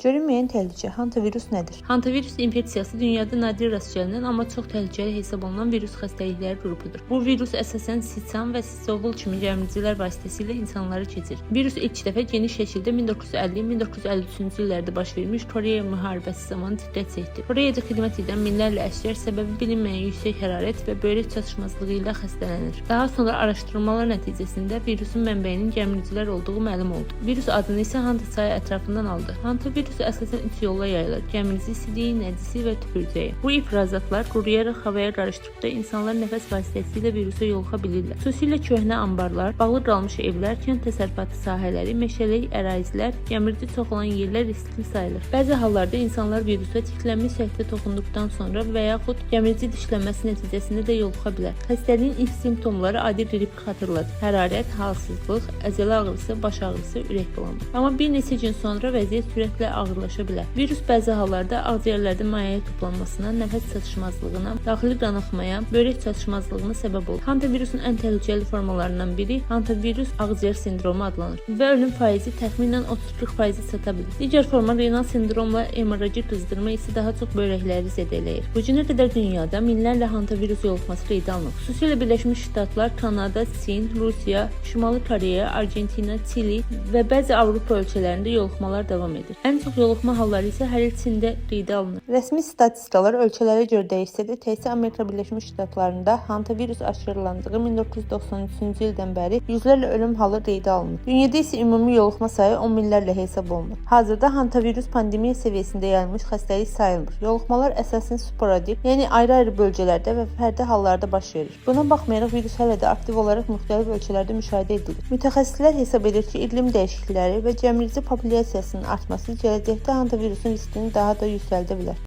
Görünməyən təhlükə, hantavirus nədir? Hantavirus infeksiyası dünyada nadir rast gəlinən, amma çox təhlükəli hesab olunan virus xəstəlikləri qrupudur. Bu virus əsasən siçan və siçovul kimi gəmiricilər vasitəsilə insanlara keçir. Virus ilk dəfə geniş şəkildə 1950-1953-cü illərdə baş vermiş Koreya müharibəsi zamanı diqqət çəkdi. Koreyada xidmət edən minlərlə əsgər səbəbi bilinməyən yüksək hərarət və böyrək çatışmazlığı ilə xəstələnir. Daha sonra araşdırmalar nəticəsində virusun mənbəyinin gəmiricilər olduğu məlum oldu. Virus adını isə Hanta çayı ətrafından aldı. Hantavirus əsasən üç yolla yayılır: gəmirici sidiyi, nəcisi və tüpürcəyi. Bu ifrazatlar quruyaraq havaya qarışdıqda insanlar nəfəs vasitəsilə virusa yoluxa bilirlər. Xüsusilə köhnə anbarlar, bağlı qalmış evlər, kənd təsərrüfatı sahələri, meşəlik ərazilər, gəmirici çox olan yerlər riskli sayılır. Bəzi hallarda insanlar virusa tiklənmiş səthə toxunduqdan sonra və yaxud gəmirici dişlənməsi nəticəsində də yoluxa bilər. Xəstəliyin ilk simptomları adi qripi xatırladır: hərarət, halsızlıq, əzələ ağrısı, baş ağrısı, ürək bulanma. Amma bir neçə gün sonra vəziyyət sürətlə ağırlaşa bilər. Virus bəzi hallarda ağciyərlərdə maye toplanmasına, nəfəs çatışmazlığına, daxili qanaxmaya, böyrək çatışmazlığına səbəb olur. Hantavirusun ən təhlükəli formalarından biri hantavirus ağciyər sindromu adlanır və ölüm faizi təxminən 30-40%-ə çata bilir. Digər forma renal sindromla hemorragik qızdırma isə daha çox böyrəkləri zədələyir. Bu günə qədər dünyada minlərlə hantavirus yoluxması qeydə alınıb. Xüsusilə Birləşmiş Ştatlar, Kanada, Çin, Rusiya, Şimali Koreya, Argentina, Çili və bəzi Avropa ölkələrində yoluxmalar davam edir. Ən çox yoluxma halları isə hər il Çində qeydə alınır. Rəsmi statistikalar ölkələrə görə dəyişsə də, təkcə Amerika Birləşmiş Ştatlarında hantavirus aşkarlandığı 1993-cü ildən bəri yüzlərlə ölüm halı qeydə alınıb. Dünyada isə ümumi yoluxma sayı 10 minlərlə hesab olunur. Hazırda hantavirus pandemiya səviyyəsində yayılmış xəstəlik sayılmır. Yoluxmalar əsasən sporadik, yəni ayrı-ayrı bölgələrdə və fərdi hallarda baş verir. Buna baxmayaraq virus hələ də aktiv olaraq müxtəlif ölkələrdə müşahidə edilir. Mütəxəssislər hesab edir ki, iqlim dəyişiklikləri və gəmirici populyasiyasının artması gələcəkdə hantavirusun riskini daha da yüksəldə bilər.